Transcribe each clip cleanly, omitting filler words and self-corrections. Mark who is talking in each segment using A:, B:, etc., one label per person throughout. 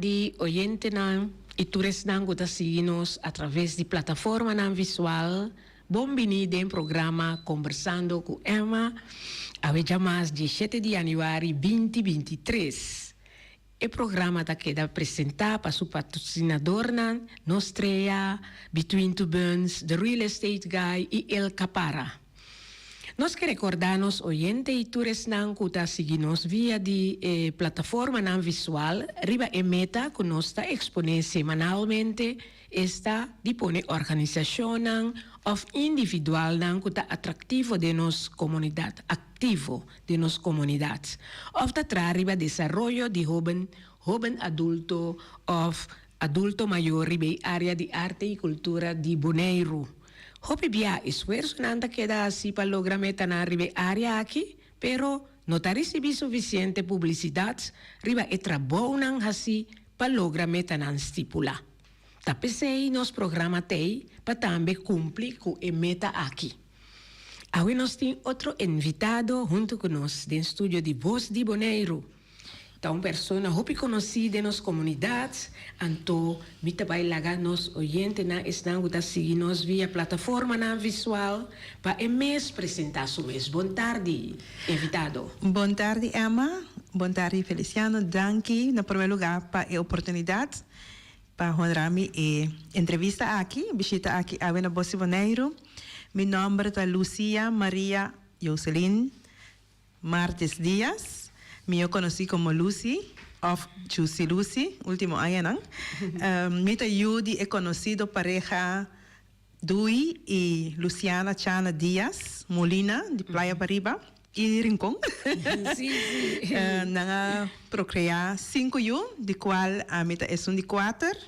A: tardi oyentenan y tur esnan cu ta sigui nos a traves di plataformanan visual. Bon bini den programa Conversando cu Emma, awe djamas dieshete di januari binti 23. E programa ta keda presenta pa su patrocinadornan Nostrea, Between Two Buns, The Real Estate Guy y El Capara. Nos ke rekordá nos oyente i tur esnan ku ta sigui nos via di e plataformanan visual riba e meta ku nos ta eksponé semanalmente, esta di pone organisashonnan òf individualnan ku ta atraktivo den nos komunidat aktivo den nos komunidat òf ta traha riba desaroyo di hóben, hóben adulto òf adulto mayor riba e área di arte i kultura di Boneiru. Hopi bia esfuersonan ta keda hasi pa logra metanan riba e área aki, pero no ta risibí sufisiente publisidat riba e trabounan hasi pa logra metanan stipulá. Ta p'esei nos programa t'ei pa tambe kumpli ku e meta aki. Awe nos tin otro invitado huntu ku nos den studio di Bos di Boneiru. Ta un persona hopi konosí den nos komunidat, anto mi ta bai laga nos oyentenan, esnan ku ta sigui nos via plataformanan visual, pa e mes presentá su mes. Bon tardi, invitado.
B: Bon tardi Emma, bon tardi Feliciano, danki na promé lugá pa e oportunidat pa honra mi e entrevista aki, bishita aki awe na Bos di Boneiru. Mi nòmber ta Lucia Maria Joselin Martes Diaz, mihó konosí komo Lucy òf Chusi Lucy, último añanan. Mi ta yu di e konosido pareha Dui i Luciana Chana Diaz Molina di Playa Pariba i di Rincon. Nan a prokreá sinku yu, di kual ami ta esun di kuater.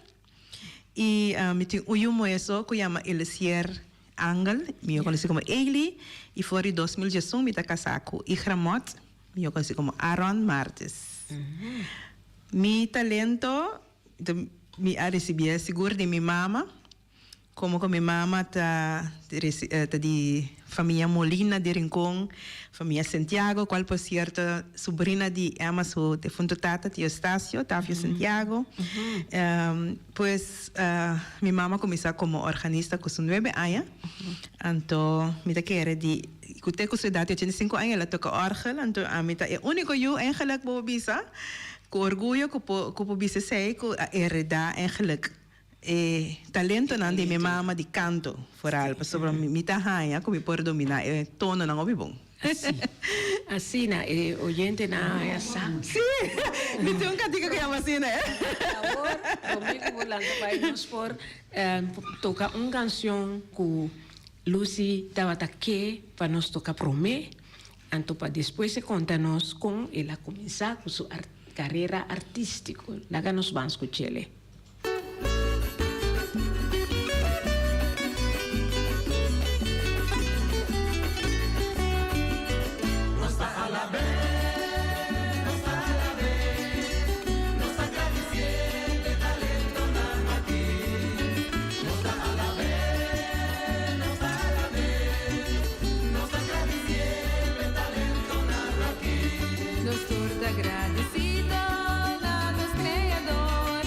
B: I mi tin un yu muhé so ku yama Elisier Angel, mihó konosí komo Eli, i for di 2011 mi ta kasá ku Igramot, mihó konosí komo Aaron Martes. Mi talento mi a risibié sigur di mi mama. Komo ku mi mama ta ta di famia Molina di Rincon, famia Santiago, kual por sierto subrina di Emma su defunto tata, tio Estacio, Tafio Santiago. Pues mi mama a kuminsá komo organista ku su nuebe aña, anto mi ta kere di ku te ku su edat di 85 aña el a toka òrgel, anto ami ta e úniko yu eigenlik bo por bisa ku orguyo ku por ku por bisa esei ku a heredá eigenlik E talentonan di mi mama di kanto foral pasobra mi ta haña ku mi por dominá e tononan hopi bon.
A: Así. Asina e oyentenan a haña sa.
B: Sí! Mi tin un kantika ku yama asina e.
A: Awor promé ku bo lanta bai nos por toka un kanshon ku Lucy tabata ke pa nos toka promé, anto pa despues e konta nos kon el a kuminsá ku su karera artístiko. Laga nos ban skuch'el.
C: Nos tur ta gradisido na nos Kreador.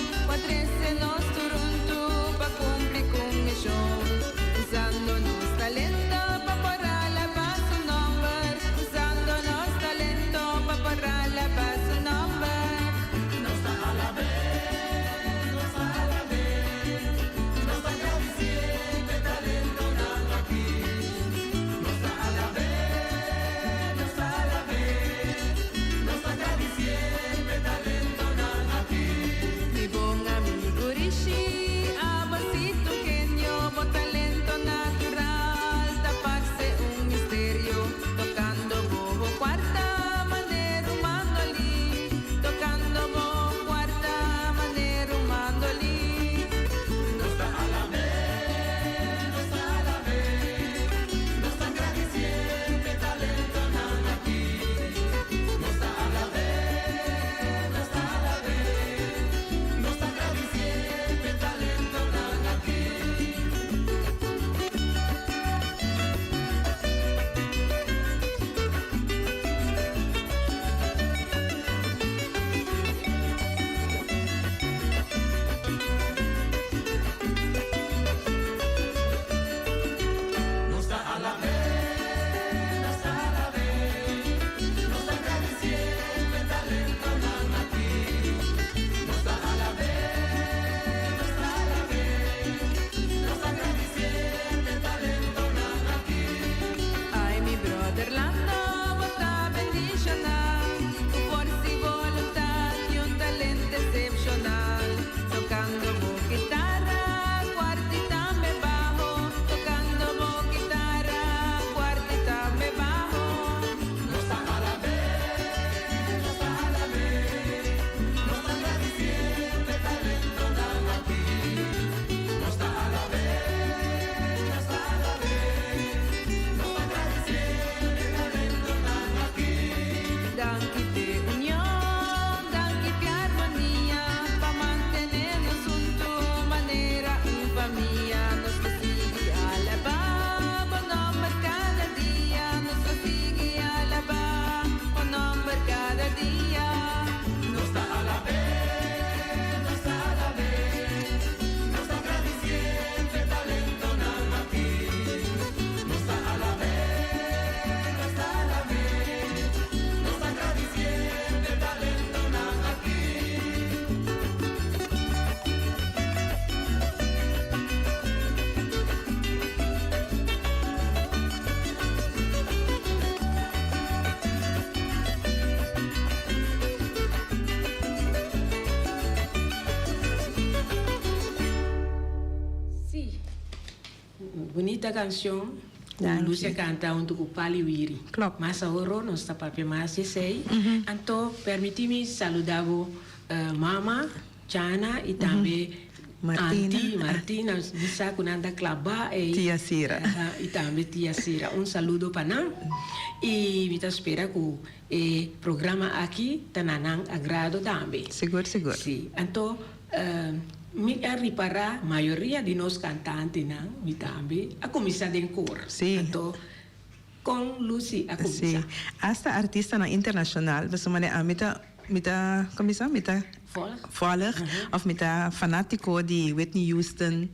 A: Bunita cancion cu Lucia canta hunto cu Pali Wiri.
B: Klopt.
A: Mas aworo nos ta papia mas di esey. Anto permiti mi saluda bo mama Chana y tambe
B: Martina.
A: Anti Martina. Mi sa cu nan ta claba ey.
B: Tia Sira.
A: Y tambe tia Sira. Un saludo pa nan y mi ta spera cu e programa aki ta na nan agrado tambe.
B: Sigur sigur.
A: Si. Anto mi a ripara mayoria di nos cantantenan, mi tambe, a cuminsa den koor.
B: Si.
A: Anto con Lucy a cuminsa?
B: Si. Hasta artistanan internacional, pasobra manera ami ta, mi ta, con bisa, mi ta.
A: Volg.
B: Volg, of mi ta fanatico di Whitney Houston,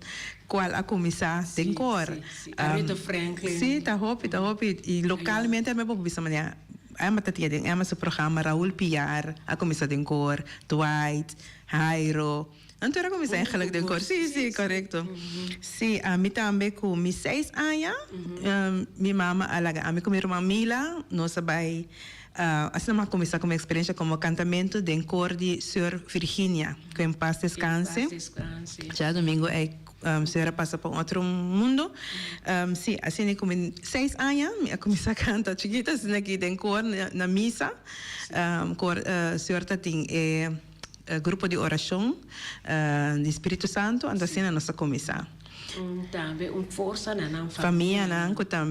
B: cual a cuminsa den koor.
A: Si, si. Aretha Franklin.
B: Si, ta hopi, ta hopi. Y localmente ami por bisa manera Emma ta tia den Emma su programa, Raul Piar a cuminsa den koor, Dwight, Jairo, nan tur a cuminsa eigenlijk den koor. Si, si, corecto. Si, ami tambe cu mi seis aña, mi mama a laga ami cu mi ruman Mila, nos a bay, asina mi a cuminsa cu mi experiencia como cantamento den koor di Sor Virginia, cu en paz descanse.
A: En paz descanse.
B: Djadomingo ey Sor a pasa pa un otro mundo. Si, asina cu mi seis aña mi a cuminsa canta chikito asina aki den koor na misa. Koor Sor ta tin e grupo di oracion di Spiritu Santo, anto asina nos a cuminsa.
A: Un tambe un forsa na nan famia.
B: Famianan cu ta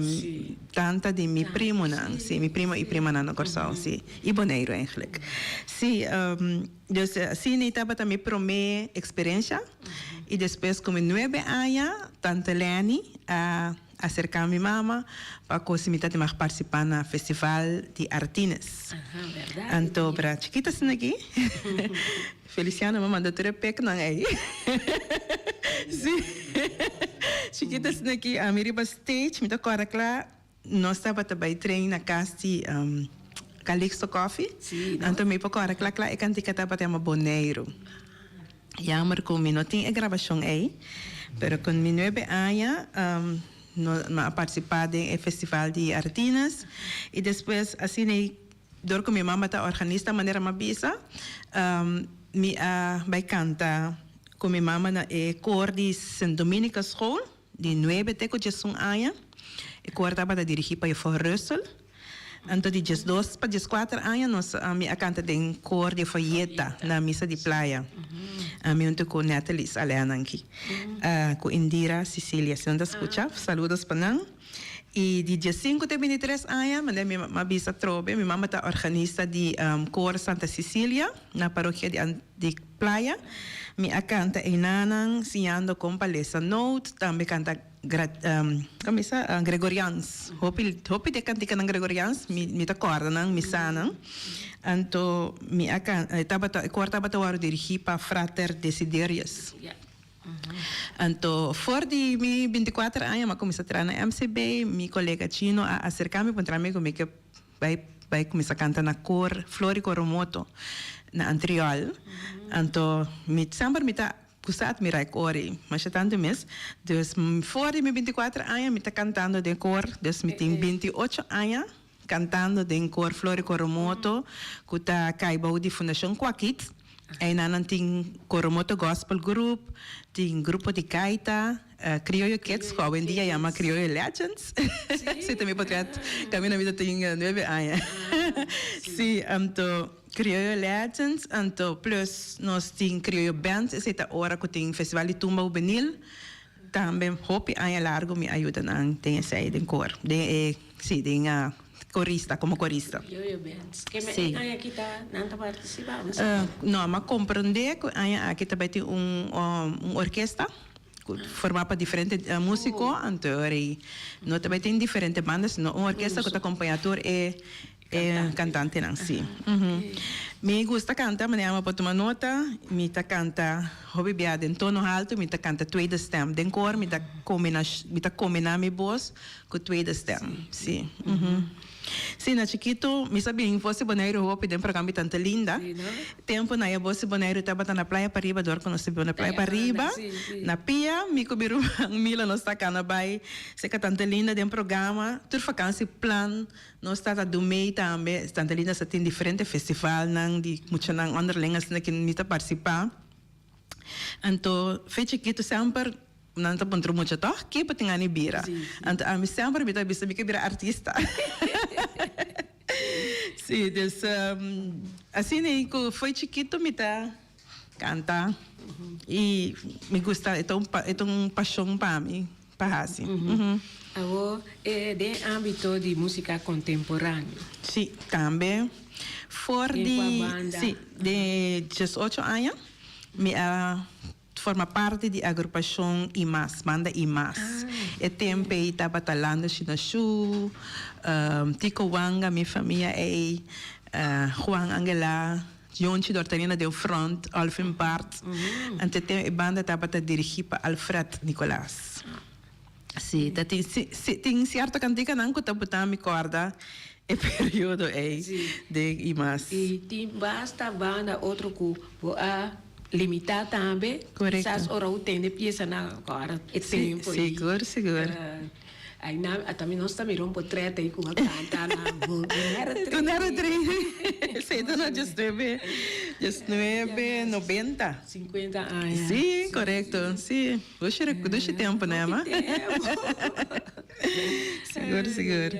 B: tanta di mi primonan, si, mi primo y primanan na Corsou, si, y Boneiru eigenlijk. Si, dus asina e tabata mi prome experiencia y despues cu mi nuebe aña tante Lenny a acerca mi mama pa cu si mi ta mag participa na festival di Artines. Anto bra chikito asina aki. Feliciano mi a manda tur e peknan ei. Si. Chikito asina aki ami riba stage mi ta kòrda kla nos tabata bai train na kas di Calixto Coffee. Anto mi por kòrda kla kla e kantika tabata yama Boneiru. Jammer ku mi no tin e grabashon ei, pero ku mi nuebe aña no mi a partisipá den e festival di Artines i despues asina ei Dor ku mi mama ta organista manera m'a bisa, mi a bai kanta ku mi mama na e koor di Sint Dominica School di nuebe te ku diesun aña. E koor tabata dirigí pa Juffrouw Russell. Anto di diesdos pa dieskuater aña nos mi a kanta den koor di Foyeta na Misa di Playa. Mi huntu ku Natalie Saleananki ku Indira Cecilia. Si nan ta skucha, saludos pa nan. I di diesinku te bintitres aña, manera mi mama a bisa atrobe, mi mama ta organista di Koor Santa Cecilia na parokia di di Playa. Mi a kanta einanan siñando kon pa lesa noot, tambe kanta kon bisa Gregorians. Hopi hopi di e kantikanan Gregorians mi mi ta kòrda nan, mi sa nan. Anto mi a kan e tabata e koor tabata wòrdu dirigí pa Frater Desiderius. Anto for di mi binticuater aña mi a cuminsa traha na MCB, mi colega chino a acerca mi puntra mi cu mi ke bay bay cuminsa canta na koor Flor y Coromoto na Antriol. Anto mi semper mi ta gusta admira e koor ey masha tanto mes. Dus for di mi binticuater aña mi ta cantando den koor, dus mi tin bintiocho aña cantando den koor Flor y Coromoto cu ta cay bou di Fundacion Kwakit. Einan nan tin Coromoto Gospel Group, tin grupo di gaita, Crioyo Kids cu awendia yama Crioyo Legends. Si ta mi potret caminda mi ta tin nuebe aña. Si, anto Crioyo Legends, anto plus nos tin Crioyo Band, esey ta ora cu tin Festival di Tumba Hubenil. Tambe hopi aña largo mi a yuda nan den esey, den koor, den e, si, den korista, komo korista.
A: Yoyo Bands. Ke me
B: Si.
A: e aña aki ta nan ta partisipa o no?
B: No, m'a komprendé ku e aña aki ta bai tin un un orkesta ku formá pa diferente músiko, anto ora no ta bai tin diferente banda sino un orkesta ku ta kompañá tur e E kantantenan, sí. Mi gusta kanta, manera mi por tuma nota, mi ta kanta hopi bia den tono haltu, mi ta kanta tweede stem. Den koor mi ta kombina, mi ta kombiná mi bos ku tweede stem, sí. Sí, na chikitu mi sa bin Voz di Boneiru hopi den programa di Tante Linda. Tempu na e Voz di Boneiru tabata na Playa Pariba, dor ku nos ta biba na Playa Pariba, na pia mi ku mi ruman Mila nos ta kana bai serka Tante Linda den programa, tur vakansi plan. Nos ta ta Dumey tambe, Santa Linda sa tin diferente festivalnan di muchanan onderling asina ki mi ta partisipá. Anto fe chikitu semper Nan ta puntra mucha tòg, ke bo tin gana di bira? Anto ami semper mi ta bisa mi ke bira artista. Sí, dus asina ei ku foi chikitu mi ta kanta i mi gusta, e ta un e ta un pashon pa mi pa hasi.
A: Awor den e ámbito di músika kontemporáneo.
B: Sí, tambe for di, sí, den diesocho aña mi a Forma parti di agrupashon Imas, Banda Imas. E temp ei tabata Lando Shinashu, Tico Wanga, mi famia ei, Juan Angela, Yonchi Dortalina den front, Olvin Bart. Anto e temp e banda tabata dirigi pa Alfred Nicolaas. Sí, ta tin, sí, sí, tin cierto canticanan cu ta buta mi corda e periodo ey den Imas.
A: Y tin basta banda otro cu bo a limita tambe.
B: Correcto.
A: Kisas ora bo tende piesanan ora e tempo
B: ey. Sigur, sigur.
A: Aynan ata mi nos ta mira un potret ey cu a canta na Bonaire Tree.
B: Bonaire Tree. Sí, ta na diesnuebe, diesnuebe noventa.
A: 50 aña.
B: Sí, correcto, sí. Dushi dushi tempo ne ama. Sigur sigur.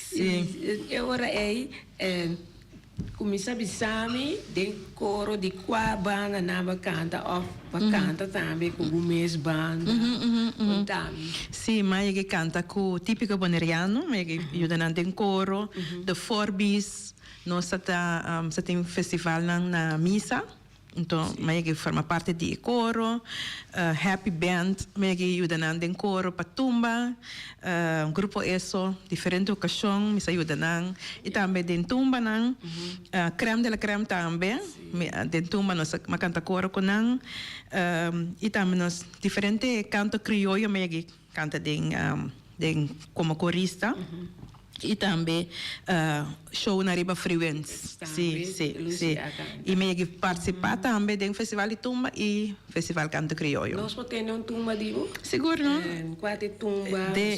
A: Si. E ora ei kuminsá bisa mi den koro di kua banda nan ba kanta òf ba kanta tambe ku bo mes banda. Konta mi.
B: Si, mi a yega kanta ku Típico Boneriano, mi a yega yuda nan den koro, The Four B's, nos sa ta sa tin festivalnan na misa. Anto mi a yega forma parti di e koro, Happy Band, mi a yega yuda nan den koro pa tumba, Grupo Eso, diferente okashon mi sa yuda nan, i tambe den tumbanan, Crème de la Crème tambe, mi a den tumba nos a kanta koro ku nan, i tambe nos diferente kanto krioyo mi a yega kanta den den komo korista. I tambe show na riba Freewinds. Si, si, si. I mi yegi partisipá tambe den Festival di Tumba i Festival Kanto Krioyo.
A: Nos por tene un tumba di bo?
B: Sigur no.
A: Kua ta e tumba?
B: De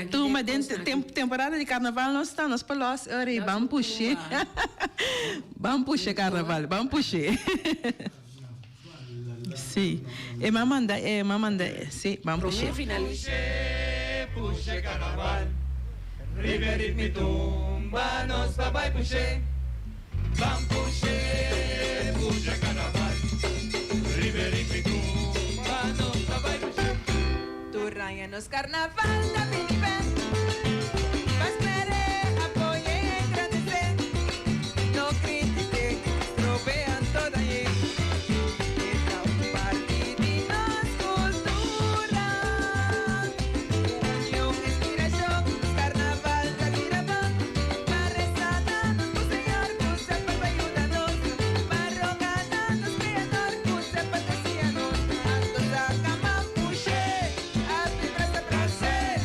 B: tumba den temporada di karnaval nos ta, nos por lòs ora i ban push'é. Ban push'é karnaval, ban push'é. Si, e m'a manda, e m'a manda, si, ban push'é.
A: Promé finalista.
C: Push'é, push'é carnaval, riba e ritmo i tumba nos ta bai push'é. Ban push'é, push'é carnaval, riba e ritmo i tumba nos ta bai push'é.
D: Tur aña nos carnaval ta bini bek. Pa sper'é, apoy'é i engrande'sé. No critic'é, strob'é anto dañ'é. E ta un parti di nos cultura. Cu union, inspiracion, nos carnaval ta bira bon. Pa reza na nos cu Señor, cu semper pa yuda nos. Pa roga na nos Creador, cu semper ta siña nos. Anto saca man push'é. Happy brasa placer.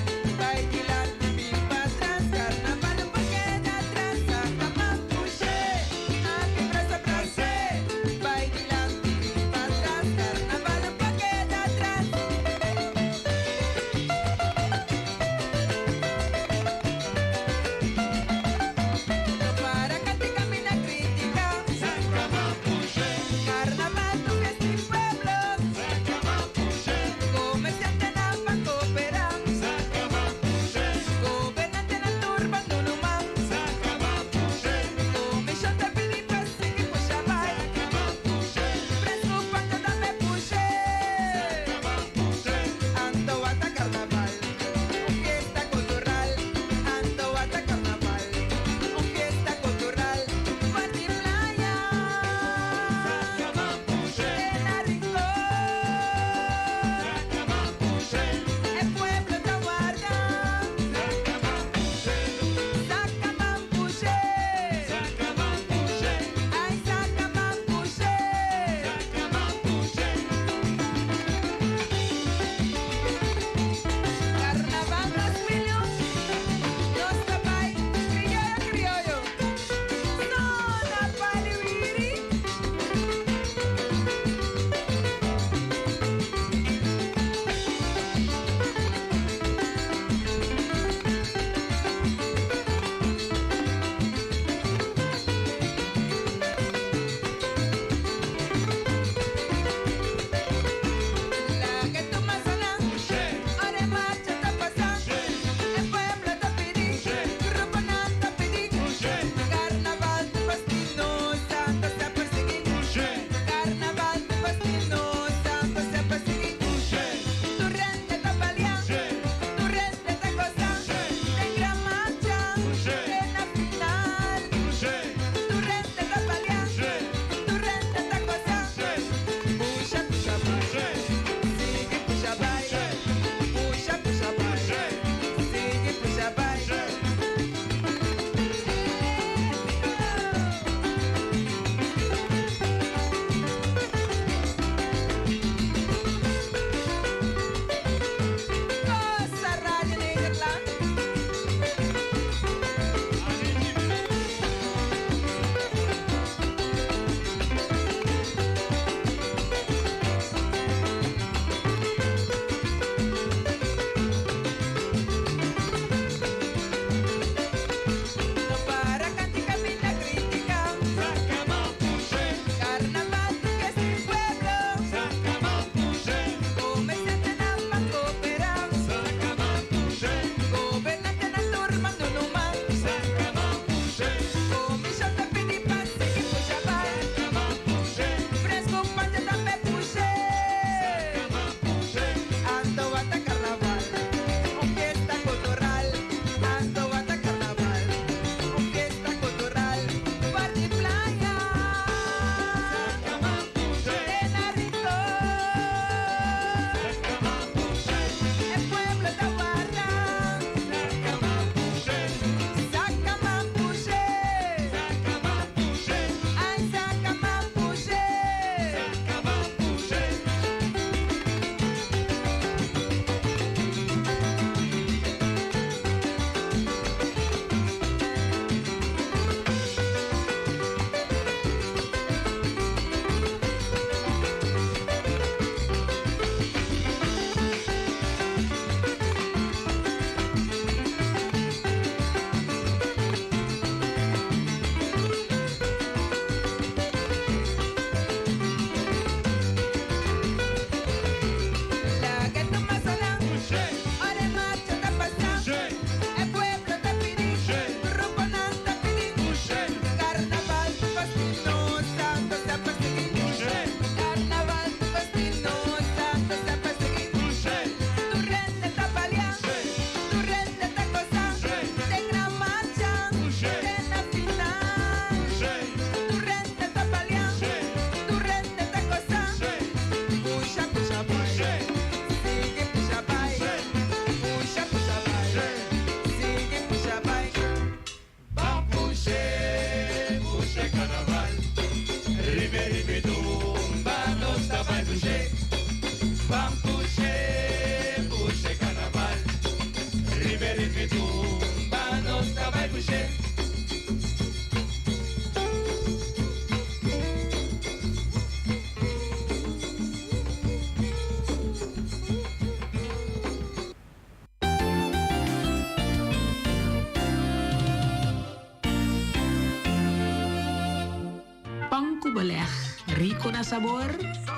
A: rico na sabor?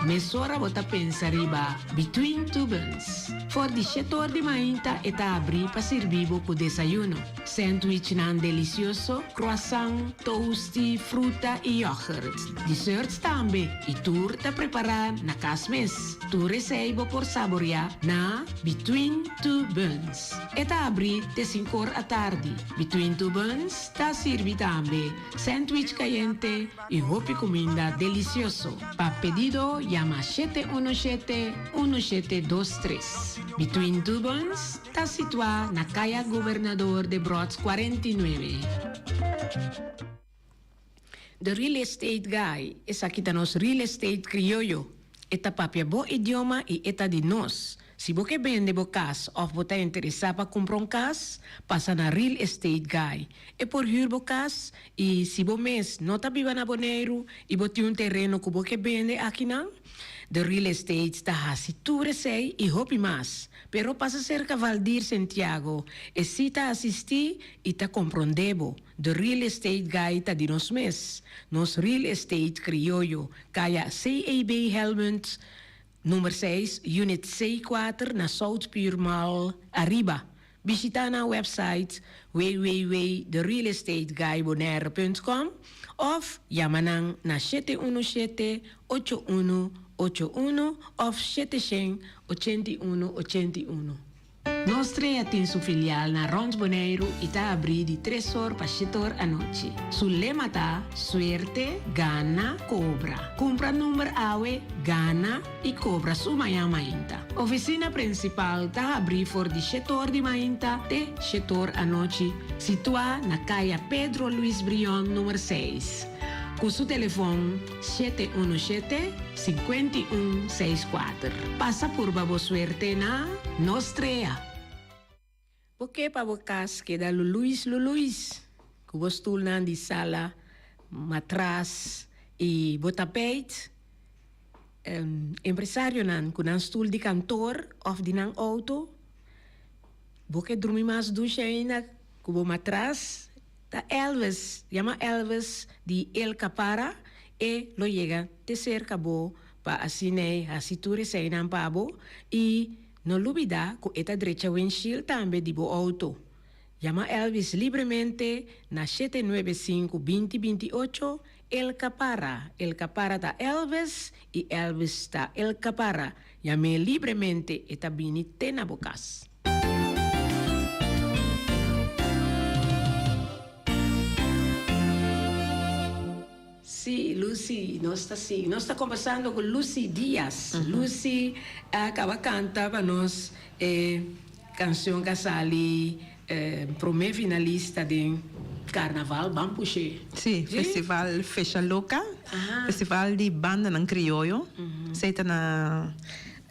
A: Mesora bo ta pensa riba Between Two Buns. For di shete or di mainta e ta abri pa sirbi bo cu desayuno. Sandwichnan delicioso, croissant, toasty, fruta y yoghurt. Desserts tambe y tur ta prepara na cas mes. Tur esey bo por saborea na Between Two Buns. E ta abri te sinkor atardi. Between Two Buns ta sirbi tambe sandwich kayente i hopi kuminda delisioso. Pa pedido yama shete uno shete, uno shete dos tres. Between Two Buns ta situá na Kaya Gobernador Debrot 49. The Real Estate Guy, Esaki ta nos real estate krioyo. E ta papia bo idioma i e ta di nos. Si bo ke bende bo kas òf bo ta interesá pa kumpra un kas, pasa na Real Estate Guy. E por hür bo kas i si bo mes no ta biba na Boneiru i bo tin un tereno ku bo ke bende akinan, The Real Estate ta hasi tur esei i hopi mas. Pero pasa serka Valdir Sentiago, e si ta asistí i ta komprondé bo. The Real Estate Guy ta di nos mes. Nos Real Estate Krioyo, Kaya CEB Helmond, number seis, unit C kuater na South Pier Mall, Ariba. Bishita nan website www.therealestateguybonaire.com of yama nan na shete unu shete, ocho unu, ocho unu of shete shen, ochenta i unu, ochenta i unu. Nos Trea tin su filial na rond Boneiru i ta abrí di tres or pa shete or anochi. Su lema ta, Suerte, gana, kobra. Kumpra number awe, gana i kobra su mañan mainta. Ofisina prinsipal ta habrí for di shete or di mainta te shete or anochi, situá na Kaya Pedro Luis Brion number seis. Ku su telefon Shete unu shete, 51 6 kuater. Pasa purba bo suerte na Nos Trea. Bo ke pa bo kas keda luluis luluis ku bo stulnan di sala, matras i bo tapijt. Empresarionan ku nan stul di kantor òf di nan outo, bo ke drumi mas dushi ainda ku bo matras. Ta Elvis, yama Elvis di El Capara, e lo yega te serka bo pa asin'ei hasi tur eseinan pa bo i no lubida ku e ta drecha windshield tambe di bo outo. Yama Elvis libremente na shete nuebe sinku binti binti ocho, El Capara, El Capara ta Elvis i Elvis ta El Capara, yam'é libremente e ta bini te na bo kas. Sí, Lucy, nos ta sigui. Nos ta conversando cu Lucy Diaz. Lucy a caba canta pa nos e cancion cu a sali prome finalista den Carnaval Ban Pushe.
B: Sí, Festival Fecha Loca, festival di bandanan crioyo. Esey ta na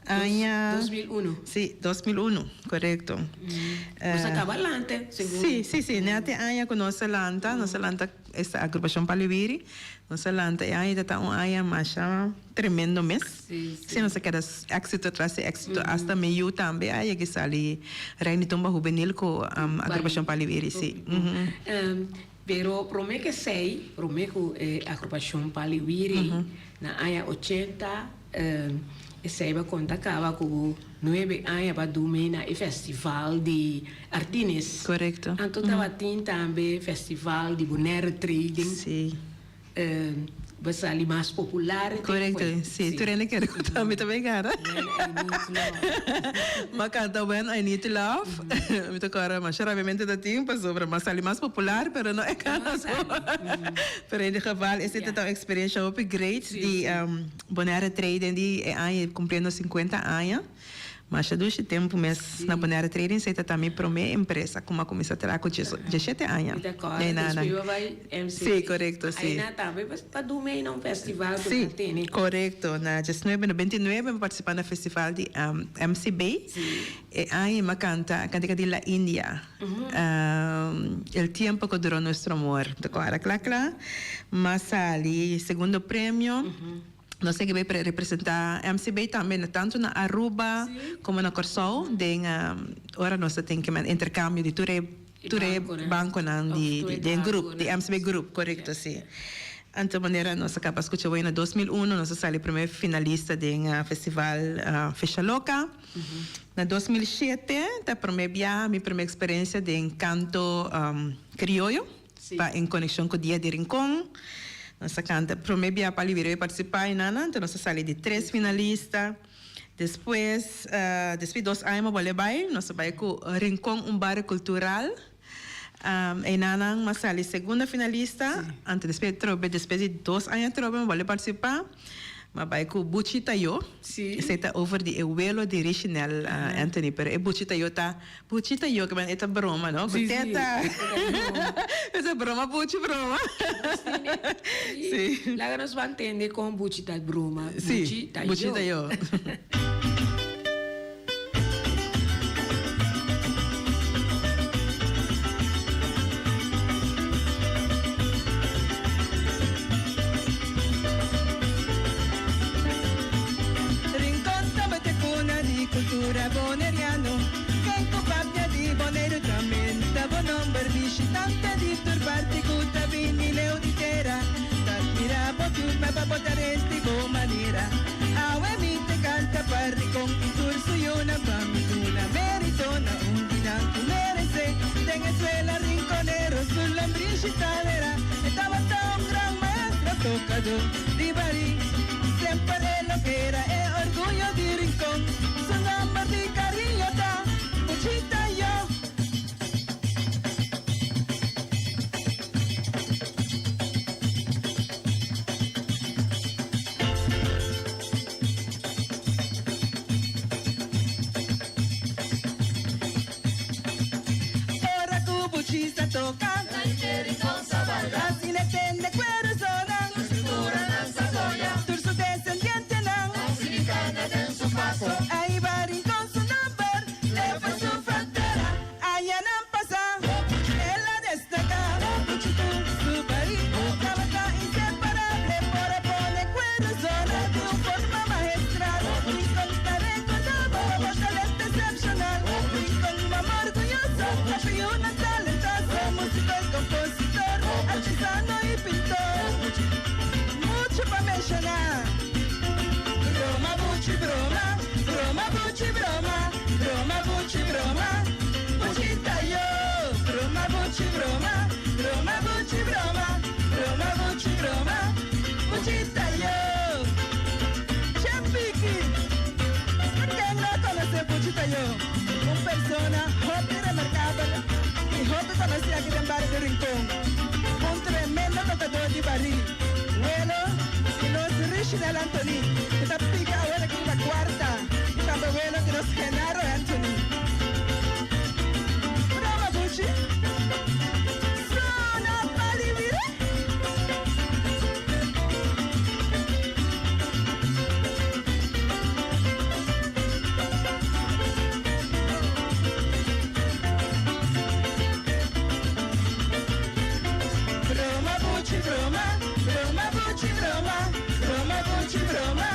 B: Aña.
A: 2001.
B: Sí, 2001, korekto.
A: Nos a kaba lanta, segun.
B: Sí, sí, sí. Net e aña ku nos a lanta, nos a lanta esta agrupashon Paliwiri, nos a lanta e aña ta un aña masha tremendo mes.
A: Sí, sí.
B: Sí, nos a keda éksito tras di éksito. Asta mi yu tambe a yega sali Rei di Tumba Hubenil ku agrupashon Paliwiri, sí.
A: Pero promé ku esei, promé ku e agrupashon Paliwiri na aña ochenta, Esei ba konta kaba ku bo nuebe aña ba dumi na e festival di Artines.
B: Korekto.
A: Anto tabatin tambe festival di Bonaire Trading.
B: Sí.
A: Ba sali mas popular e tempo.
B: Korekto, sí. Tur hende kere ku tambe ta bay gara.
A: When I Need Love.
B: M'a kanta When I Need Love. Mi ta kòrda masha rabiamente ta tin pasobra m'a sali mas popular pero no e kaso. Pero in ieder geval esei ta ta un experiencia hopi great di Bonaire Trading di e aña cumpliendo 50 aña. Masha dushi tempu mes na Bonaire Trading esei ta ta mi prome empresa cu m'a cuminsa traha cu diesshete aña.
A: Mi ta corda despues bo bay MCB.
B: Si, corecto, si.
A: Ayna tambe pa duna eyna un festival cu nan tene.
B: Si, corecto. Na diesnuebe noventa i nuebe mi participa na festival di MCB. E aña mi a canta cantica di La India. El tiempo que duró nuestro amor. Ta kòrda kla kla. M'a sali segundo premio. Nos a kebe representá MCB tambe na tantu na Aruba komo na Kòrsou den ora nos ta tin ke interkambio di tur e tur e bankonan di den grup di MCB grup korekto si. Anto manera nos a caba scucha hoy na 2001 nos a sali primer finalista den festival Fecha Loca. Na 2007 ta prome bia mi prome experiencia den canto crioyo pa en conexion cu Dia di Rincon. Nos a canta prome bia pa Liberia a participa enanan anto nos a sali di tres finalista. Despues despues di dos aña mi a bolbe bay nos a bay cu Rincon un barrio cultural. Einanan m'a sali segunda finalista, anto despues atrobe, despues di dos aña atrobe m'a bolbe partisipá, m'a bai ku Buchi Tayo, esei ta over di e welo di Richinel Anthony, pero e Buchi Tayo ta Buchi Tayo, ke men e ta broma no, ku teta, e ta broma Buchi broma.
A: Si. Laga nos ban tende kon Buchi ta broma,
B: Buchi Tayo. Buchi Tayo.
D: Rincon tabata cuna di cultura boneriano. Ken cu papia di Boneiru ta menta bo nomber. Bishitante di tur parti cu ta bini leu di tera ta admira bo turma pa bo talento y bo manera. Awe mi te canta pa Ricon y tur su yunan pa mi duna merito na un di nan cu merece. Den e suela Rinconero su lombrishi ta dera. E tabata un gran maestro tocador di barí. Semper e loke era e orguyo di Rincon. Su nomber di cariño ta Buchita Yo. Ora ku Buchi sa toka, asina e tende kueru zona. Tur su desendientenan a hiba Rincon su nomber leu su frontera. Añanan pasá, el a destaká ku su barí tabata inseparable por a pone kueru zona di un forma maestral. Rincon ta rekordá bo pa bo talento eksepshonal. Rincon mama orguyoso, papi yunan talentoso, músiko i kompositor, artesano i pintor. Muchu pa menshoná. Broma buchi broma, broma buchi broma. Broma buchi broma, buchi ta yo. Broma buchi broma, broma buchi broma, broma buchi broma, buchi ta yo. Che Piki, ken no konosé Buchi Tayo? Un persona hopi remarkabel i hopi konosí aki den bario di Rincon. Un tremendo tokadó di barí. Welo di nos Richinel Anthony ku ta pika awor aki riba kuarta i tambe welo di nos Genaro Anthony. Broma Buchi. Sona pa libira. Broma buchi broma, broma buchi broma, broma buchi broma,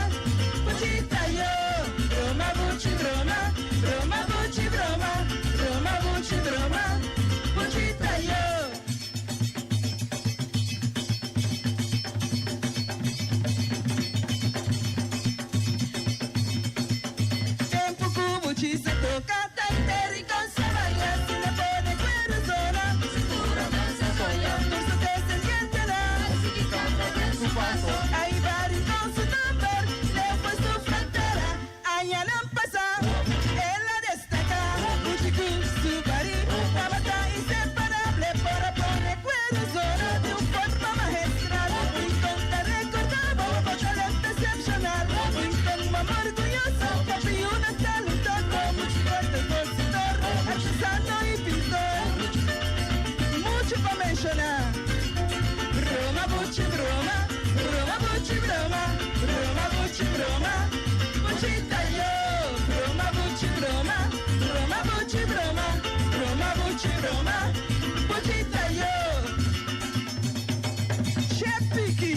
D: buchi ta yo. Broma buchi broma, broma buchi broma, broma buchi broma, buchi ta yo. Tempu ku buchi sa toka ta henter Rincon sa baila asina pone kueru zona. Tur su descendientenan a hiba Rincon su nomber leu for su frontera. Añanan pasá el a destaká buchi ku su barí tabata inseparable por a pone kueru zona di un forma maestral. Rincon ta rekordá bo bo talento excepcional. Rincon mama orguyoso papi yunan talentoso músico, compositor, artesano y pintor. Mucho pa menshoná. Broma buchi broma, broma buchi broma, broma buchi broma, buchi ta yo. Broma buchi broma, broma buchi broma, broma buchi broma, buchi ta yo. Che Piki.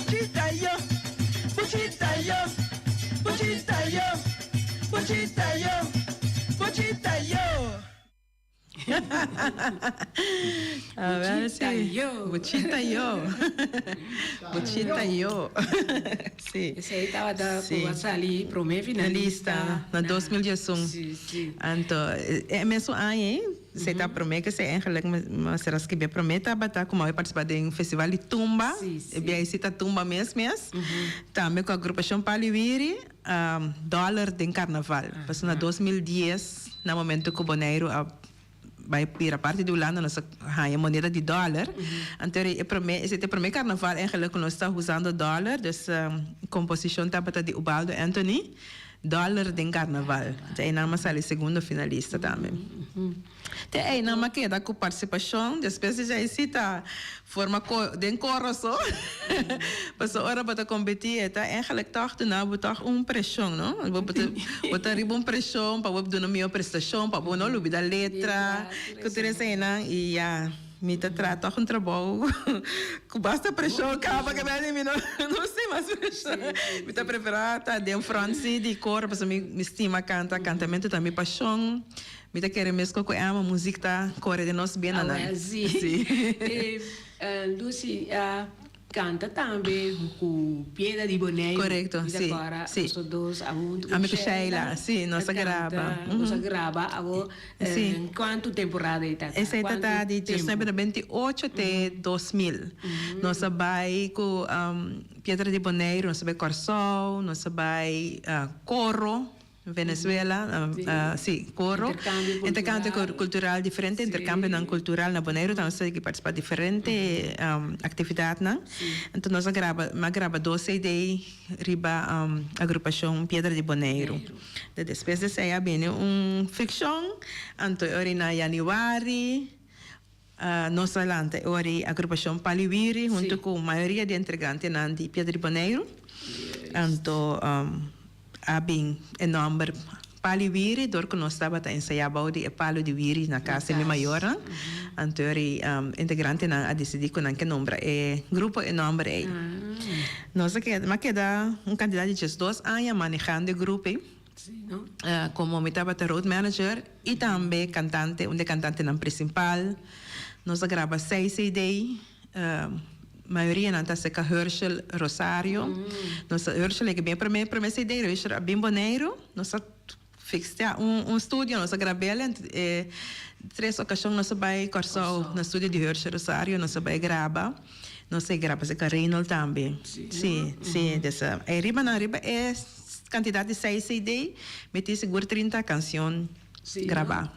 D: Buchi ta yo, buchi ta yo, buchi ta yo, buchi ta yo, buchi ta yo.
A: Buchita yo.
B: Buchita yo. Buchita yo. Si.
A: Esei tabata
B: Si.
A: ku a sali promé finalista.
B: Lista na 2011.
A: Si, si.
B: Anto, e mesun aña ei, esei ta promé ku esei eigenlijk mi mester a skibi. E promé tabata ku mi a partisipá den festival di tumba.
A: Si, si.
B: E bia ei si ta tumba mes mes. Tambe ku agrupashon Paliwiri. Dollar den karnaval. Pasobra na 2010, na momento ku Boneiru a bai bira parti di Hulanda, nos a haña moneda di dollar. Anto e promé, esei ta e promé karnaval eigenlijk ku nos ta usando dollar. Dus komposishon tabata di Ubaldo Anthony, Dollar den karnaval. Anto einan a sali segundo finalista tambe. Te einan m'a keda ku partisipashon, despues di djai si ta forma ko den koro so. Pasobra ora bo ta kompetí e ta eigenlijk tòg duna bo tòg un preshon, no? Bo bo ta bo ta riba un preshon pa bo duna mihó prestashon, pa bo no lubida letra, ku tur eseinan i ya mi ta traha tòg un trabou ku basta preshon kaba ke bèldi mi no no sin mas preshon. Mi ta preferá ta den front si di koro pasobra mi mi stima kanta, kantamentu ta mi pashon. Mi ta kere mesco cu Emma, muziek ta core den nos benanan.
A: Awel si.
B: Si.
A: E Lucy a canta tambe cu Piedra di Boneiru.
B: Correcto,
A: Mi ta
B: si,
A: cora
B: si.
A: boso dos a hunto cu
B: Ami cu
A: Sheila.
B: Sheila, si, nos a graba.
A: Nos a graba awo.
B: Si.
A: Cuanto temporada e ta?
B: Esey ta ta di
A: Cuanto tempo?
B: 1998 te 2000. Nos a bay cu Piedra di Boneiru, nos a bay Corsou, nos a bay Coro. Venezuela, si, coro, intercambio cultural, diferente intercambionan cultural na Boneiru tambe nos a sigui participa diferente actividadnan. Enton nos a graba, mi a graba dos CD riba agrupacion Piedra di Boneiru. Despues di esei a bini un friccion, anto e ora na januari nos a lanta e ora ei agrupacion Paliwiri hunto cu mayoria di entregantenan di Piedra di Boneiru. Anto A bin e nòmber Pali Wiri dor ku nos tabata ensayá bou di e palu di wiri na kas di mi mayornan. Anto e integrantenan a disidí ku nan ke nombra e grupo e nòmber ei. Nos a keda, mi a keda un kantidat di diesdos aña manehando e grupo ei. Komo mi tabata road manager i tambe kantante, un di e kantantenan prinsipal. Nos a graba seis CD. Mayoria nan ta acerca Herschel Rosario. Nos a Herschel e bin e prome prome CD, Herschel a bin Boneiru. Nos a fixtea un un studio, nos a grab'el en e tres ocasion nos a bay Corsou na studio di Herschel Rosario, nos a bay graba. Nos a graba acerca Reynold tambe. Si, si, des e riba nan riba e cantidad di seis CD mi tin sigur trinta cancion. Grabá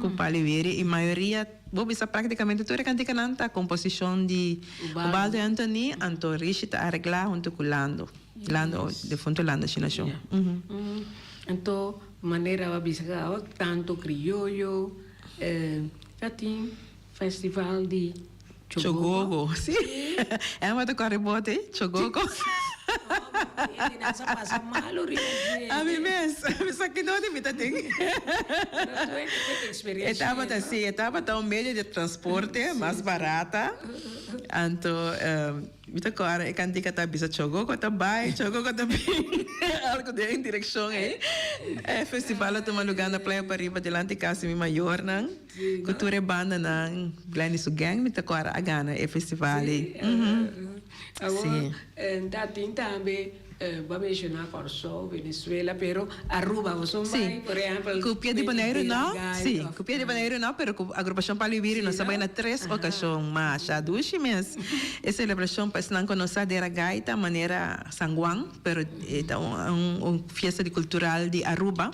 B: ku Pali Wiri i mayoria, bo bisa práktikamente tur e kantikanan ta komposishon di Ubaldo Anthony, anto Rishi ta areglá huntu ku Lando, Lando defuntu Lando Shinashon.
A: Anto manera bo a bisa kaba tanto krioyo ta tin festival di
B: Chogogo, si. Emma ta kore bote, chogogo.
A: Nan sa pasa malo riba dje.
B: Ami mes, mi sa ki dónde mi ta tin. E tabata, si, e tabata un medio di transporte mas barata. Anto, mi ta kòrda e kantika ta bisa chogogo ta bai, chogogo ta bin. Algo den e direkshon ei. E festival a tuma lugá na Playa Pariba dilanti kas di mi mayornan. Ku tur e bandanan, Glendy su gang mi ta kòrda a gana e festival ei.
A: Awor ta tin tambe bo a menshoná Kòrsou, Venezuela, pero Aruba bo son bai, por ehèmpel.
B: Ku Pia di Boneiru no, sí, ku Pia di Boneiru no, pero ku Agrupashon Palo Wiri nos a bai na tres okashon masha dushi mes. E selebrashon pa esnan ku no sa dera gaita manera San Juan, pero e ta un fiesta di kultural di Aruba.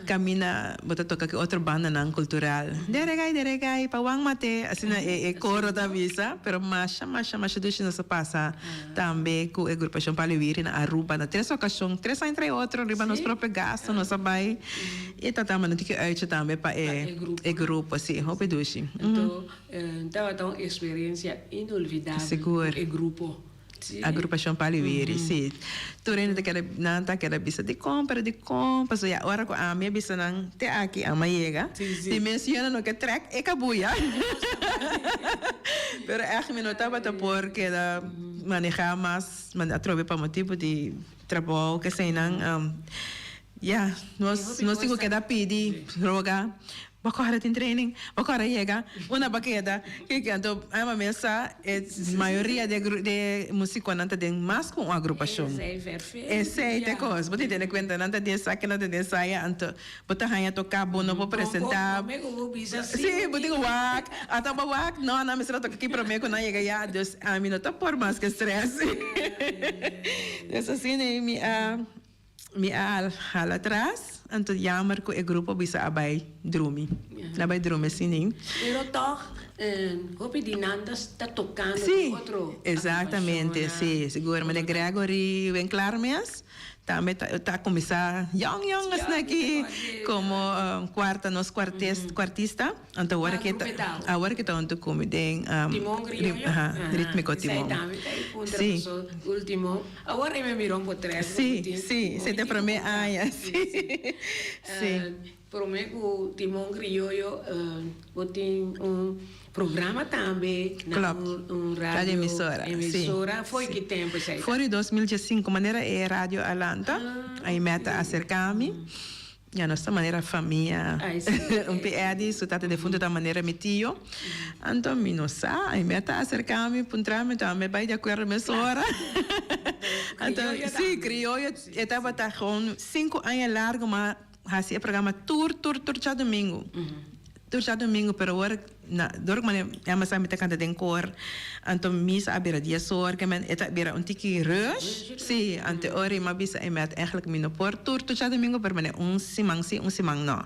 B: Camina bo ta toca cu otro bandanan cultural. Deregai, deregai, pa wan mate, asina e e coro ta bisa. Pero masha, masha, masha dushi nos a pasa tambe cu e agrupacion Paliwiri na Aruba. Na tres ocasion, tres aña tras otro, riba nos propio gasto nos a bay. Y ta tamba no tin ki uitje tambe pa e e grupo, si, hopi dushi.
A: Anto tabata un experiencia inolvidabel cu e grupo.
B: Agrupashon Paliwiri, si. Tur hende ta keda, nan ta keda bisa dikon, pero dikon? Pasobra ya ora ku ami a bisa nan te aki ami a yega, di mes yona no ke trèk e kabuya. Pero ègt mi no tabata por keda manehá mas, atrobe pa motibu di trabou keseinan. Ya, nos nos tin ku keda pidi, roga. Bo kòrda tin training, bo kòrda yega, una bo keda, kiko anto ama mes sa e mayoria di e musikonan ta den mas ku un agrupashon. Esei ta e kos, bo tin tene kuenta nan ta den esaki nan ta den esaya anto bo ta haña toká bo no por presentá. Si, bo tin ku wak, ata bo wak, no nan mester a toka aki promé ku nan yega ya, dus ami no ta por mas ke strès. Dus asina mi a. Mi a hala atras, anto jammer ku e grupo bisa a bai drumi. A bai drumi asina.
A: Pero tòg hopi di nan ta tokando den otro
B: Sí, exactamente, sí, sigur. Meneer Gregory Winklaar mes tambe ta kuminsá yòn yòn asina aki komo kuarta, nos kuartista. Anto awor ke ta awor ke ta huntu ku mi den
A: Timon Criollo?
B: Aha, Ritmico Timon.
A: Esei tambe ta e puntra
B: Sí.
A: paso ultimo. Awor e me mira un potret
B: Sí, sí, esei ta e prome aña, sí. Sí.
A: Prome ku Timon Criollo bo tin un programa tambe na
B: Klopt.
A: un
B: Radio
A: radio
B: emisora, sí.
A: emisora. Fo'i ki tempu esei ta?
B: For di 2015, manera e radio a lanta, Aimee ta aserka mi. Ya nos ta manera famia. Un pi Eddie su tata defunto ta manera mi tio. Anto mi no sa, y mi a ta acerca mi puntra mi anto mi a bay di acuerdo mesora. Anto si crioyo e tabata gewoon cinco aña largo mi a haci e programa tur tur tur djadomingo. Tur djadomingo pero awor na dor ku mane Emma sa mi ta kanta den kor anto misa a bira dies or ke men e ta bira un tiki rush si anto e ora mi a bisa e mèt eigenlijk mi no por tur tur djadomingo pero mane un siman si un siman no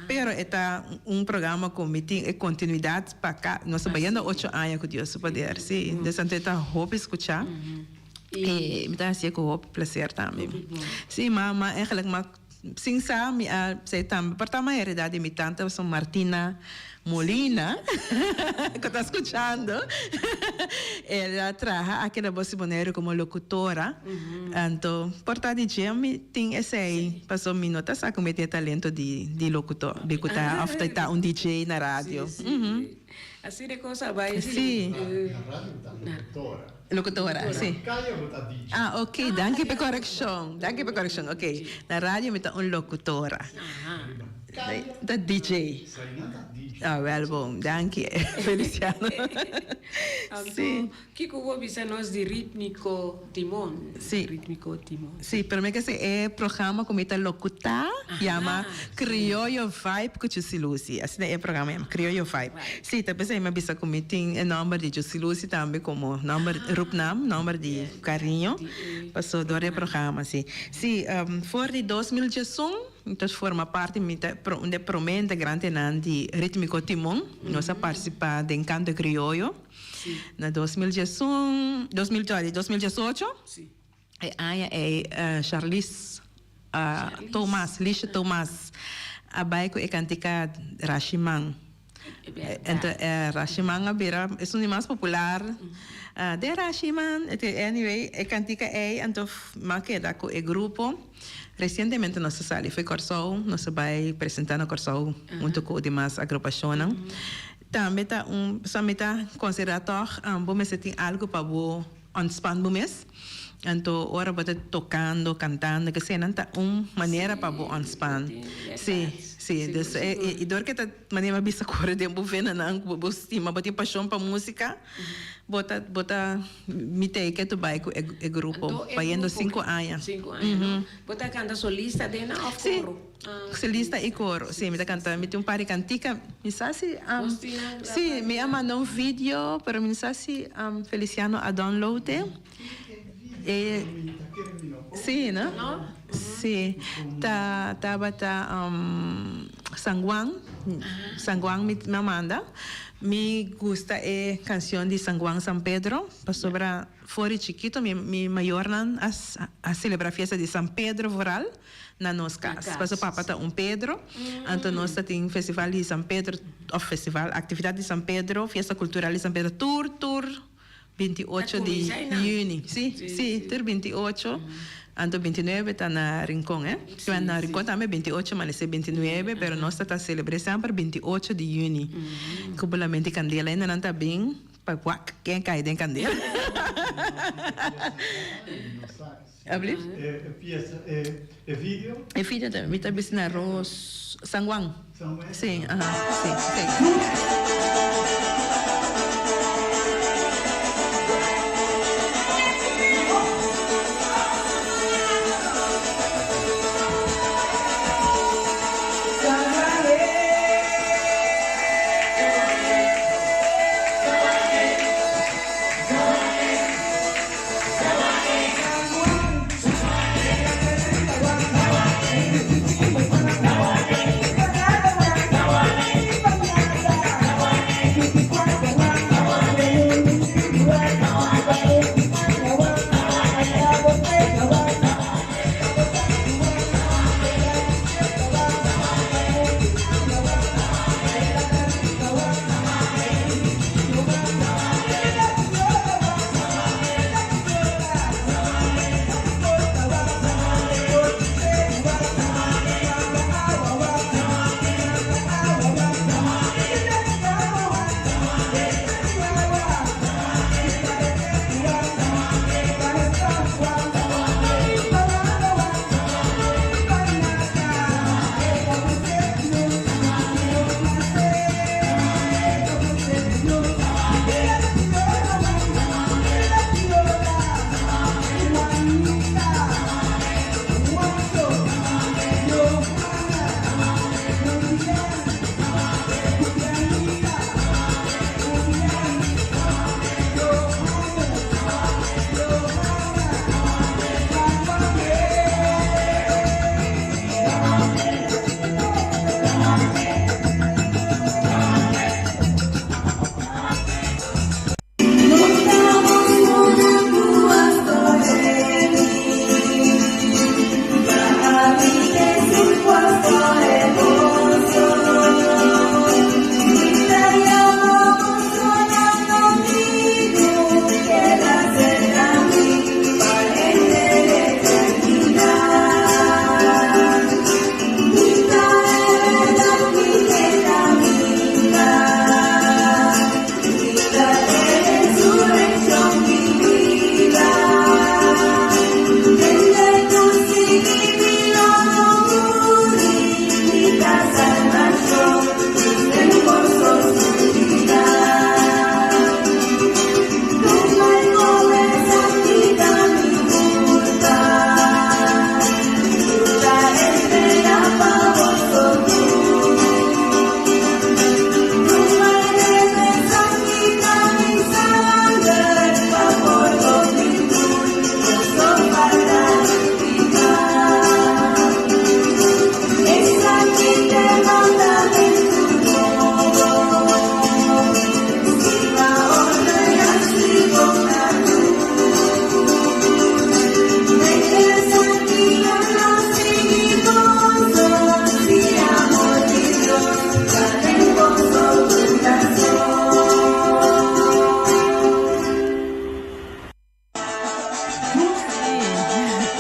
B: pero e ta un programa ku mi tin e kontinuidat pa ka nos ta bayendo ocho aña ku Dios su poder si dus anto e ta hopi skuchá i mi ta hasié ku hopi plaser tambe si ma ma eigenlijk ma Sin sa mi a say tambe por ta mayoridad di mi tanta pasobra Martina Molina cu ta scuchando el a traha aki na Bos di Boneiru como locutora anto por ta di dje mi tin esey pasobra mi no ta sa cu mi tin e talento di di locutor di cu ta of ta un DJ na radio.
A: Asina e cosa a bay.
B: Si.
E: Na radio ta locutora.
B: Locutora, si.
E: Na calle bo ta DJ.
B: Ah, ok, danki pa e correccion. Danki pa e correccion. Ok, na radio mi ta un locutora.
E: Riba calle.
B: Ta DJ.
E: Saina ta DJ.
B: Ah, wel bon. Danki, Feliciano.
A: Anto, kiko bo bisa nos di Ritmico Timon?
B: Si.
A: Ritmico Timon.
B: Si, pero mi ke si e programa ku mi ta lokuta yama Krioyo Vibe ku Juicy Lucy. Asina e programa yama, Krioyo Vibe. Si, ta p'esei mi a bisa ku mi tin e nòmber di Juicy Lucy tambe komo nòmber, roepnaam, nòmber di kariño, paso dor e programa, si. Si, for di 2011 mi ta forma parti, mi ta un di e promé integrantenan di Ritmico Timon. Nos a partisipá den Canto Krioyo. Na 2011, sorry, 2018. E aña ei Charlize Thomas, Lisha Thomas, a bai ku e kantika Rashiman. Ento Rashiman a bira esun di mas popular. De Rashiman. Anyway, e kantika ei anto mi a keda ku e grupo. Resientemente nos a sali for Kòrsou, nos a bai presentá na Kòrsou huntu ku demas agrupashonnan. Tambe ta un, pasobra mi ta konsiderá tòg bo mester tin algu pa bo Ontspan bo mes. Anto ora bo ta tocando, cantando, ke senan ta un manera pa bo ontspan. Sí, sí. Dus e dor ke ta manera mi a bisa kore den bo venanan ku bo stima, bo tin pasion pa musica, bo ta bo ta mi ta e ke tu bai ku e grupo bayendo sinku aña.
A: Sinku aña, no? Bo ta canta solista den nan of coro?
B: Sí. Solista y coro, sí, mi ta canta, mi tin un par di cantica, mi sa si, sí, mi a manda un video, pero mi no sa si Feliciano a download e. E, sí, no? Sí, ta, tabata San Juan, San Juan mi a manda, mi gusta e cancion di San Juan San Pedro, pasobra for di chikito mi, mi mayornan a, a celebra fiesta di San Pedro vooral. na nos cas. Paso papa ta un Pedro, anto nos ta tin festival di San Pedro, of festival, actividad di San Pedro, fiesta cultural di San Pedro tur tur 28 di juni. Si, si, tur 28, anto 29 ta na Rincon, eh. Na Rincon tambe 28 amanece 29, pero nos ta ta celebre semper 28 di juni. Cu bulamento di candela, hendenan ta bin. Pa wak ken kai den kandela. Alblief?
E: E piesa, e video?
B: E video ta, mi ta bisa na Ros San Juan.
E: San Juan?
B: Si, aha, si, si.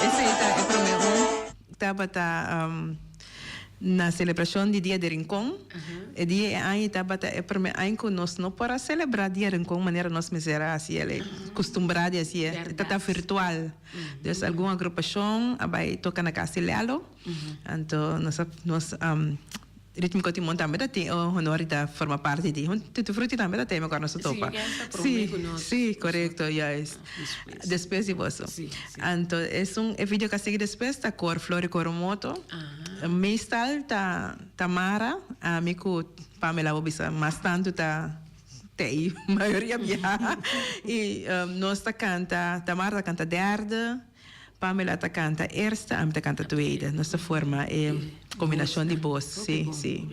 B: Esei ta e prome un tabata na celebracion di Dia di Rincon. E dia e aña tabata e prome aña cu nos no por a celebra Dia Rincon manera nos mester a haci el, custumbra di haci e. E tabata virtual. Dus algun agrupacion a bay toca na cas di Lelo. Anto nos a nos Ritmico Timon tambe ta tin e honor di ta forma parti di. Tutti Frutti tambe ta tin, mi acuerdo nos a topa.
A: Sí, ku nos.
B: Sí, korekto, juist.
A: Despues.
B: Despues di boso.
A: Sí, sí.
B: Anto esun e video ku a sigui despues ta Kor Flor i Coromoto. Meestal ta Tamara, ami ku Pamela bo bisa mas tantu ta tei mayoria biaha. I nos ta kanta, Tamara ta kanta derde. Pamela ta kanta eerste, ami ta kanta tweede. Nos ta forma e kombinashon di bos. Sí, sí.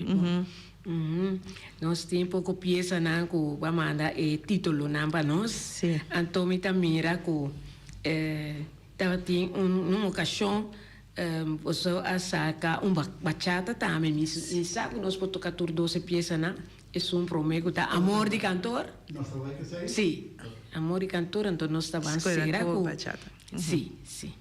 A: Nos tin poko piesanan ku a manda e titulonan pa nos.
B: Sí.
A: Anto mi ta mira ku tabatin un okashon boso a saka un bachata tambe. Mi sa ku nos por toka tur dos e piesanan. Esun prome ku ta Amor di Kantor.
E: Nos ta bai esei?
A: Sí, Amor di Kantor, anto nos ta ban
B: Scuela
A: sera
B: ku
A: ku.
B: bachata.
A: Sí, sí.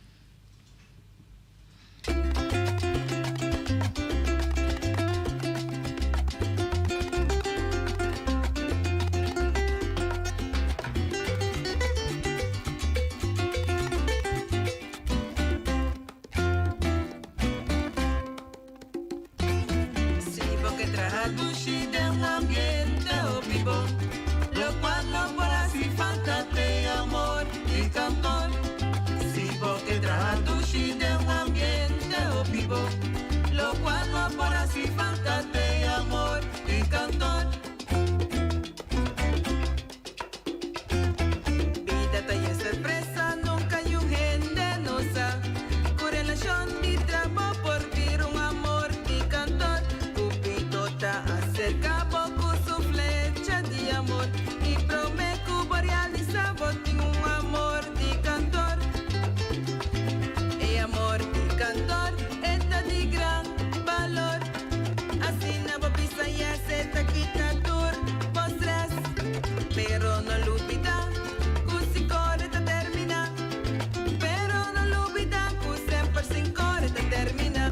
D: Pero no lubida ku sink'or e ta terminá. Pero no lubida ku semper sink'or e ta terminá.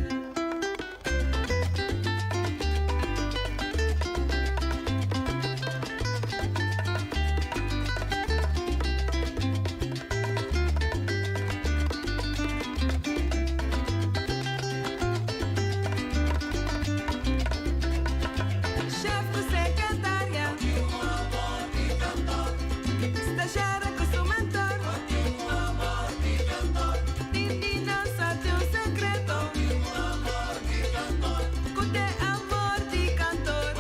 D: Chef ku secretaria. Stagiaire ku su mentor. Tin di nan sa tin un secreto. Ku t'e amor di kantor.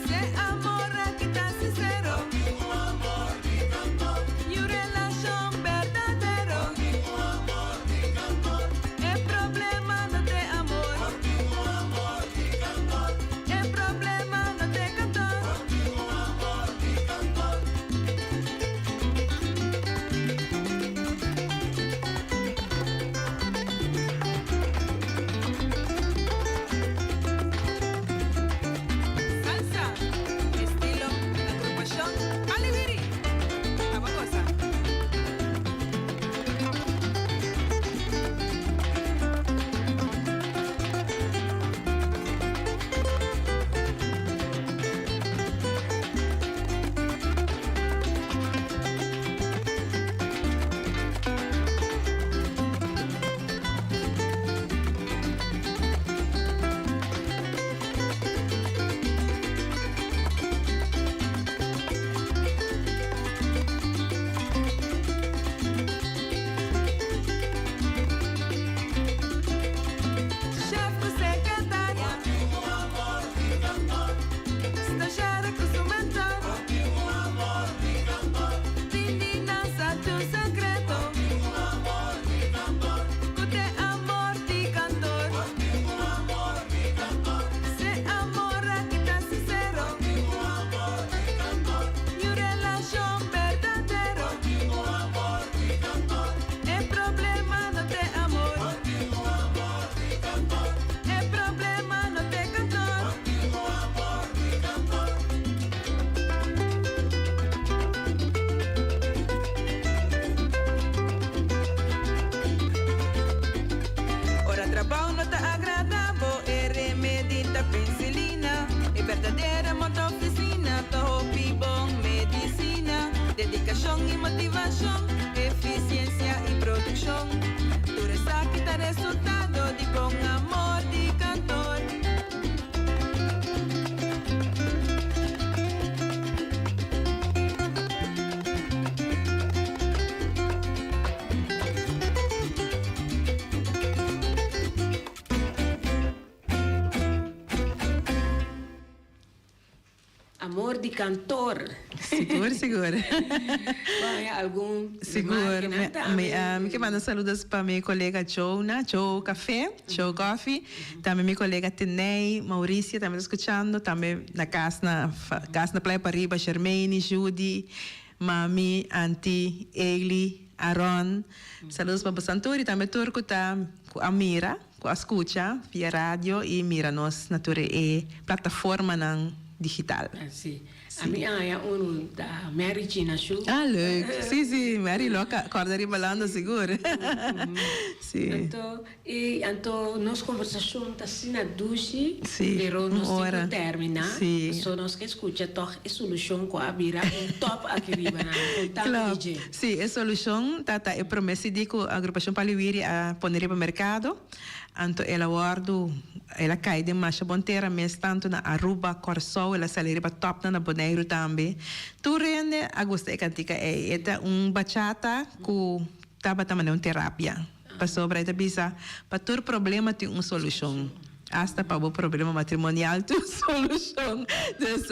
D: S'e amor aki ta sincero. Y un relacion berdadero. E problema no t'e amor. E problema no t'e kantor. Salsa, estilo, agrupacion Paliwiri. Aba goza. Chef ku secretaria. Stagiaire ku su mentor. Tin di nan sa tin un secreto. Ku t'e amor di kantor. S'e amor aki ta sincero. Y un relacion berdadero. E problema no t'e amor. E problema no t'e kantor. Ora trabou no ta agrada bo, e remedi ta penicilina. E berdadero monta oficina ta hopi bon medicina. Dedicacion y motivacion, eficiencia y produccion. Tur esaki ta resultado di bon amor di kantor.
A: Amor di kantor.
B: Sigur, sigur.
A: Bo haña algun
B: Sigur.
A: remarkenan tambe.
B: Mi, mi ke manda saludos pa mi kolega Jonah, Joe Café, Joe Coffee. Tambe mi kolega Teney, Mauricia tambe ta skuchando. Tambe na kas na kas na Playa Pariba, Shermaine, Judy, Mami, Anti, Eli, Aaron. Saludos pa boso tur y tambe tur cu ta cu a mira, cu a scucha via radio y mira nos na tur e plataformanan digital.
A: Si. Ami a haña unu ta Mary China Shu.
B: Ah, leuk. Si, si. Mary lo a corda riba lando sigur. Si.
A: Anto, y anto nos conversacion ta asina dushi,
B: Si,
A: pero
B: un
A: nos tin cu
B: ora.
A: termina.
B: Si.
A: So nos ke scucha toch e solucion cu a bira un top aki riba nan. Contame
B: Klopt.
A: di dje.
B: Si, e solucion ta ta e prome CD cu Agrupacion Paliwiri a pone riba mercado. Anto el a wordo, el a cay den masha bon tera mes tanto na Aruba, Corsou, el a sali riba topnan na Boneiru tambe. Tur hende a gusta e cantica ey. E ta un bachata cu tabata manera un terapia. Pasobra e ta bisa, pa tur problema tin un solucion. Hasta pa bo problema matrimonial tin un solucion. Dus,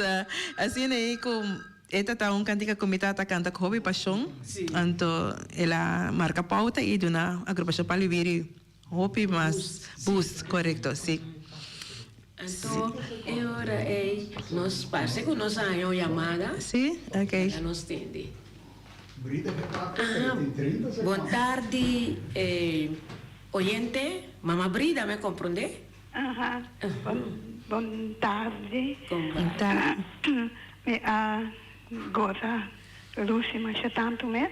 B: asina ey cu e ta ta un cantica cu mi tata canta cu hopi pasion. Anto el a marca pauta y duna Agrupacion Paliwiri hopi mas boost. Corecto, si.
A: Anto e ora ey nos parse cu nos a haña un yamada.
B: Si, ok.
A: Laga nos tende. Aha, bon tardi oyente, Mama Brida me comprende?
F: Aha, bon tardi.
A: Bon tardi.
F: Mi a goza Lucy masha tantu mes.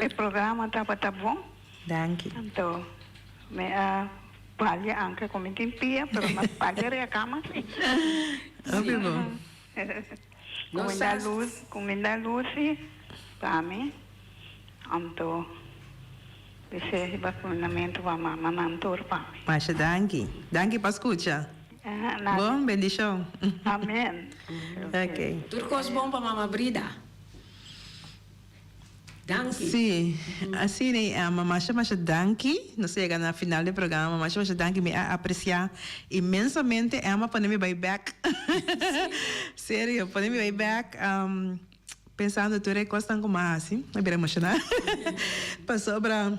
F: E programa tabata bon.
B: Danki.
F: Anto mi a balia anke ku mi tin pia, pero mi a balia riba kama si.
B: Hopi bon.
F: Kuminda Lucy, kuminda Lucy pa mi. Anto bis'é riba kumindamentu pa mama nan tur pa mi.
B: Masha danki. Danki pa skucha. Bon bendishon.
F: Amen.
B: Ok.
A: Tur kos bon pa mama Brida. Danki.
B: Si, asina e ama. Masha masha danki. Nos a yega na final di programa. Masha masha danki. Mi a aprecia inmensamente Emma pone mi bai bek. Serio, pone mi bai bek. Pensando tur e kosnan ku mi a hasi. Mi a bira emoshona. Pasobra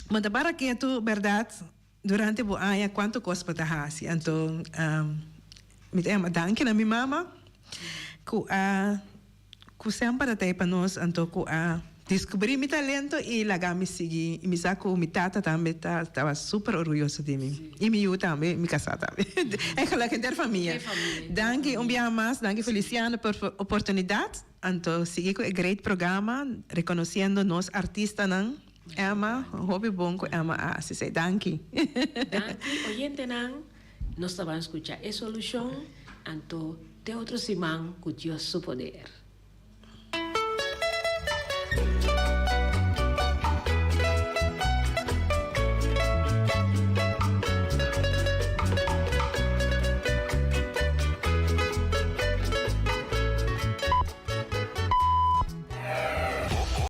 B: bo ta para ketu bèrdat. Durante bo aña cuanto cos bo ta haci? Anto mi ta yama danki na mi mama cu a cu semper a ta ey pa nos anto cu a descubri mi talento y laga mi sigui y mi sa cu mi tata tambe ta taba super orguyoso di mi y mi yu tambe mi casa tambe eigenlijk henter famia. Danki un biaha mas danki Feliciano por oportunidad anto sigui cu e great programa reconociendo nos artistanan. Emma, hopi bon ku Emma a hasi esei. Danki.
A: Danki oyentenan, nos ta ban skucha e solushon, anto te otro siman ku Dios su poder.